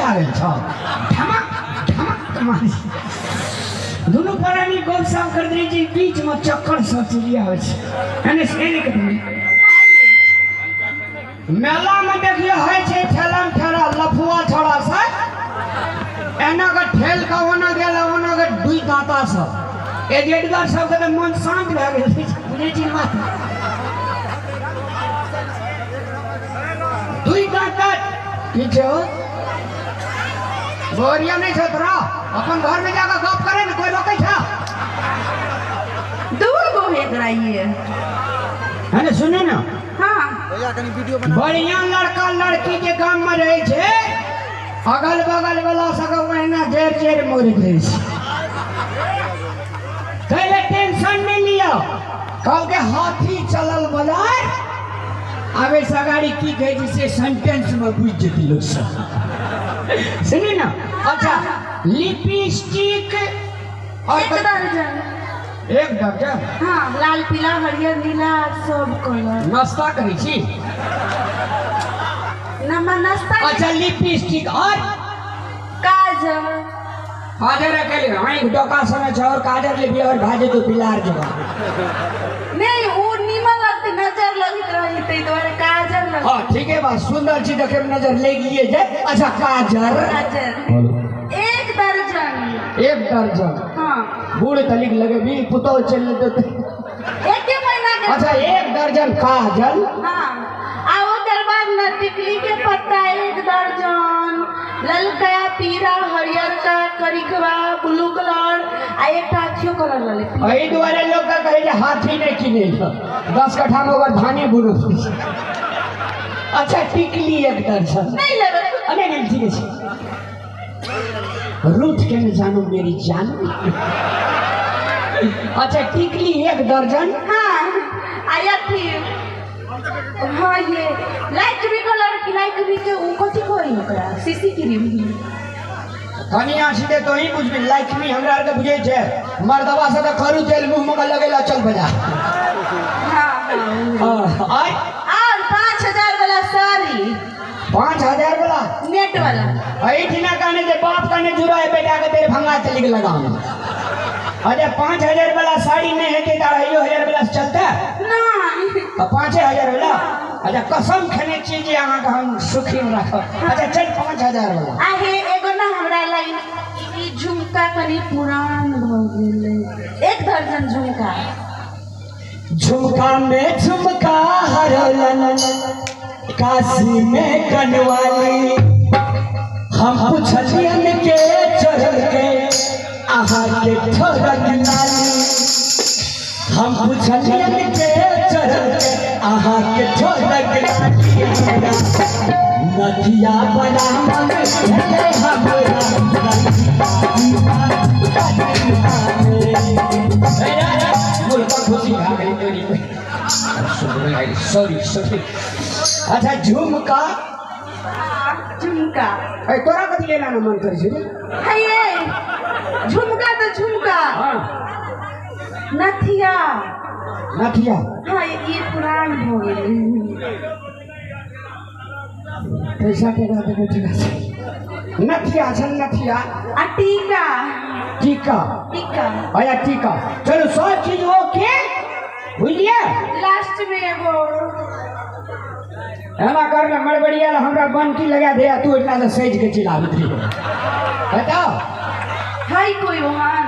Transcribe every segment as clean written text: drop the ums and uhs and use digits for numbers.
भए गेल छौ धमक धमक मारै दुनू प्राणी गपशप करैत रहै छै बीचमे चक्कर सब चलि आबै छै एने से एने के मेला में देखियो होइ छै ठेलम ठेला लफुआ छोड़ा सब एना के ठेल के ओना गेल ओना के दुई दांता सब एजेंटगर सबके तऽ मन शांत भए गेल बुझै छी बात दुई दांता की छै हो बोरिया नहीं छौ तोरा अपन घर में जाकर गप करे ने कोई रोकै छौ दूर गो है एकरा ये है ने सुनू ने हाँ बढ़िया लड़का लड़की के गाम में रहे छै अगल बगल वाला सब ओहिना जेर जेर मरैत रहै छै पहिले टेंशन नहीं लिअ कहलकै हाथी चलल बाजार आब एहिसँ अगाड़ी की कहै छै से सेंटेंस में बुझि जेतै लोक सब सुनी ना अच्छा लिपस्टिक और एक दर्जन एक दर्जन हाँ लाल पीला हरियर नीला सब कलर नाश्ता करै छी नमा नाश्ता अच्छा लिपस्टिक और काजल काजर अकेले आँखि डोका समय छै और काजर लेबी और भए जेतौ पिलार जगह नहीं वो नीमन लगते नजर लगैत रही ताहि दुआरे काजल लग हाँ ठीक है बात सुंदर चीज देखे में नजर लगिए जाए अच्छा काजर काजल एक दर्जन एक दर्जन हाँ बूढ़ तलिक लगे भी पुतौ चल लेते एक महीना के अच्छा एक दर्जन काजल हाँ आ ओकर बाद न टिकली के पत्ता एक दर्जन ललका पीरा हरियरका करिकवा ब्लू कलर आ एकटा अथियो कलर लऽ लेती एहि दुआरे लोक के कहै छै हाथी नहि किनै छै 10 कट्ठा में ओकर धाने बुनू अच्छा टिकली एक दर्जन नहीं लेबै अरे नहीं ठीक है रूठ के न जानो मेरी जान अच्छा टिकली एक दर्जन हाँ आ अथी हाँ ये लाइट भी कलर की लाइट भी के उ कथी कहै ओकरा सीसी क्रीम कनिया सीधे तो ही बुझबी लाइक मी हमरा आर के बुझै छै मर्दवा से तऽ करू तेल मुंह में लगेला चल बजा हाँ हाँ हाँ, आय और 5000 वाला साड़ी 5000 वाला नेट वाला एहि दिना कहने जे बाप कहने जुड़ा है बेटा के तेरे भंगा चली के लगाओ अरे 5000 वाला साड़ी नहीं है तो 2500 वाला से चलता है नहीं तो 5000 वाला अच्छा कसम खेने छी जे अहाँके हम सुखी में राखब अच्छा चल 5000 वाला आ हे एगो ना हमरा लागी ई झुमका कनि पुरान भऽ गेलै एक दर्जन झुमका झुमका में झुमका हरलन काशी में कनवाली हम पुछलियन के चढ़ के अहाँ के ठोरक लाली हम पुछलियन के चढ़ के अहाँ के ठोरक लाली हमरा नथिया बना मन भेलै हमरा खुशी भए गेलै तोरी सॉरी सॉरी अच्छा झुमका झुमका ए तोरा कथी लेला ना मन करै छै रे हे ये झुमका तऽ झुमका हाँ नथिया नथिया हाँ ई पुरान भऽ गेलै पैसा के दऽ देबै ठीक छै नथिया छै नथिया आ टीका टीका टीका आया टीका चलो सब चीज ओके बुझलिए लास्ट में एगो एना कर ने मरबड़िया ला हमरा बनकी लगा दे तू इतना से सज के चिल्लाबैत रही बताओ है कोई ओहन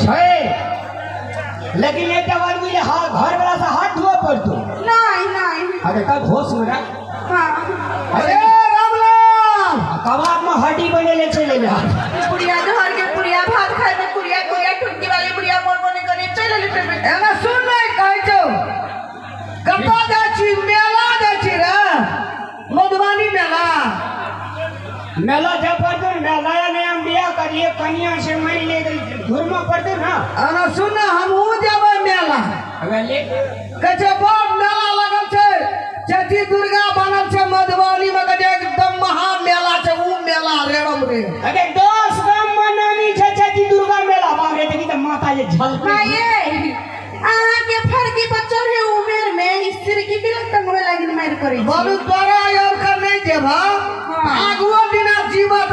छै लेकिन एकटा बात बुझले हाथ घर वाला से हाथ धोअ पड़तो नहीं नहीं अरे तब होश में रख हाँ अरे रामलाल कबाब में हड्डी बनेले चले जा पुड़िया जहर के पुड़िया भात खाए में पुड़िया पुड़िया ठुनकी वाली पुड़िया मोर मोने करे चल अली पे एना सुन नहीं कहै छौ कतऽ जाइ छी मेला जाइ छी रे मधुबनी मेला मेला जब पड़तो ने नया नया बियाह करिए कनिया से मान ले घूमऽ पड़तो ना एना सुन ने हमहूँ जेबै मेला अगर ले कहै छै बड़ मेला लगल छै चैती दुर्गा बनल छै मधुबनी में कहै छै एकदम महा मेला छै उ मेला रेड़म रे अरे 10 गाम में नामी छै चैती दुर्गा मेला बाप रे देखी तऽ माता जे झलकै हाँ ये अहाँ के फरकी पर चढ़े उमेर में ई सिरकी के टंगवे लागिन मार करै छी बोलू तोरा और के नहीं जेबह हाँ। आगुओ दिना जीवत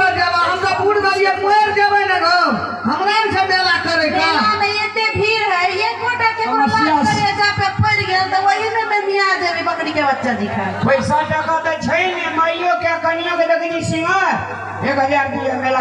चोरी के बच्चा जी खा। पैसा टका तऽ छै ने, माइयो के कनियो के देखै छी सिंगार 1000 दिअ मेला।